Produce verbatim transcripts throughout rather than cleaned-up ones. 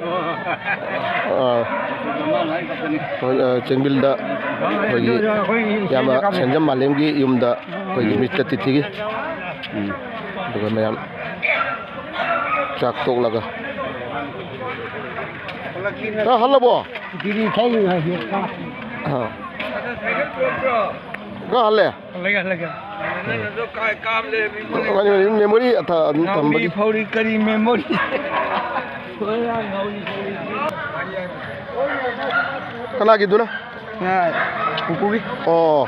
ꯑꯥ, ꯍꯣꯏ, ꯑꯥ, ꯆꯦꯡꯕꯤꯜꯗ ꯑꯩꯈꯣꯏꯒꯤ ꯏꯌꯥꯝꯕ ꯁꯦꯟꯖꯝ ꯃꯥꯂꯦꯝꯒꯤ ꯌꯨꯝꯗ ꯑꯩꯈꯣꯏꯒꯤ ꯃꯤꯁꯇꯔ ꯇꯤꯊꯤꯒꯤ, ꯎꯝ, ꯑꯗꯨꯒ ꯃꯌꯥꯝ ꯆꯥꯛ ꯇꯣꯛꯂꯒ꯫ ꯑꯥ, ꯍꯜꯂꯕꯣ? ꯕꯤꯔꯤ ꯊꯛꯏ ꯍꯥꯏꯁꯦ꯫ ꯑꯥ꯫ ꯀꯥ ꯍꯜꯂꯦ? ꯍꯜꯂꯒꯦ, ꯍꯜꯂꯒꯦ꯫ ꯃꯥꯅꯤ, ꯃꯥꯅꯤ, ꯃꯦꯃꯣꯔꯤ ꯑꯊ-, ꯑꯗꯨꯝ ꯅꯥꯎꯔꯤ ꯊꯝꯕꯒꯤ꯫ ꯐꯧꯔꯤ ꯀꯔꯤ ꯃꯦꯃꯣꯔꯤ? ꯀꯅꯥꯒꯤꯗꯨꯅ? ꯉꯥ ꯄꯨꯄꯨꯒꯤ꯫ ꯑꯣ꯫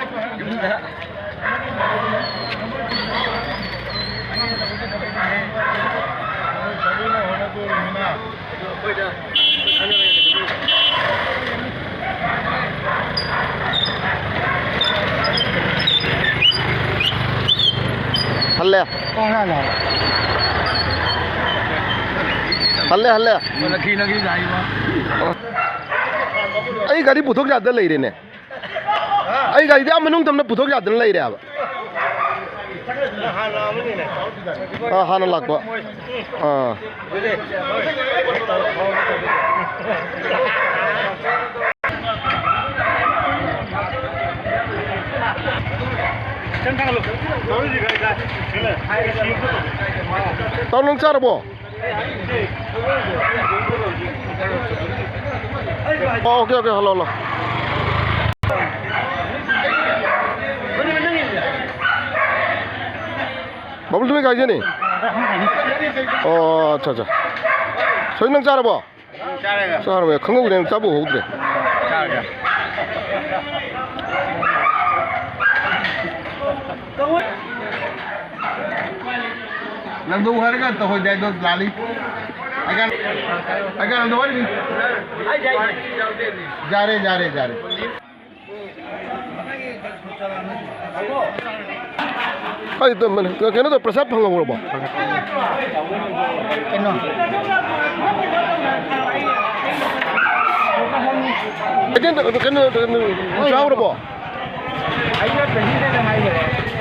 ꯍꯜꯂꯦ꯫ ꯍꯜꯂꯦ, ꯍꯜꯂꯦ꯫ ꯑꯩ ꯒꯥꯔꯤ ꯄꯨꯊꯣꯛ ꯌꯥꯗ ꯂꯩꯔꯦꯅꯦ꯫ ꯑꯩ ꯒꯥꯔꯤꯗꯤ ꯑꯥ ꯃꯅꯨꯡ ꯊꯝꯅ ꯄꯨꯊꯣꯛ ꯌꯥꯗꯅ ꯂꯩꯔꯦ ꯍꯥꯏꯕ꯫ ꯑꯥ, ꯍꯥꯟꯅ ꯂꯥꯛꯄ꯫ ꯑꯥ꯫ ꯇꯥꯎ, ꯅꯪ ꯆꯥꯔꯕꯣ? ꯑꯣ, ꯑꯣꯀꯦ, ꯑꯣꯀꯦ, ꯍꯜꯂꯣ, ꯍꯜꯂꯣ꯫ ꯕꯕꯜ, ꯅꯣꯏ ꯀꯥꯏꯗꯩꯅꯦ? ꯑꯣ, ꯑꯠꯆꯥ, ꯑꯠꯆꯥ꯫ ꯁꯣꯏ, ꯅꯪ ꯆꯥꯔꯕꯣ? ꯆꯥꯔꯦ꯫ ꯆꯥꯔꯕ? ꯈꯪꯍꯧꯗ꯭ꯔꯦ, ꯆꯥꯕ ꯎꯍꯧꯗ꯭ꯔꯦ꯫ ꯆꯥꯔꯦ꯫ ꯅꯪꯗꯣ ꯍꯥꯏꯔꯒ ꯇꯧꯍꯣꯏꯗꯥꯏꯗꯣ ꯂꯥꯜꯂꯤ꯫ ꯑꯩꯒ, ꯑꯩꯒ ꯅꯪꯗꯣ ꯋꯥꯔꯤ꯫ ꯌꯥꯔꯦ, ꯌꯥꯔꯦ, ꯌꯥꯔꯦ꯫ ꯑꯩ ꯇ-, ꯃ-, ꯀꯩꯅꯣ ꯇꯧ, ꯄ꯭ꯔꯁꯥꯗ ꯐꯪꯍꯧꯔꯕꯣ? ꯀꯩꯅꯣ? ꯀꯩꯅꯣ, ꯀꯩꯅꯣ, ꯀꯩꯅꯣ, ꯆꯥꯍꯧꯔꯕꯣ? ꯑꯩꯅ ꯄ꯭ꯔꯁꯤꯗꯦꯟꯗ ꯍꯥꯏꯈ꯭ꯔꯦ꯫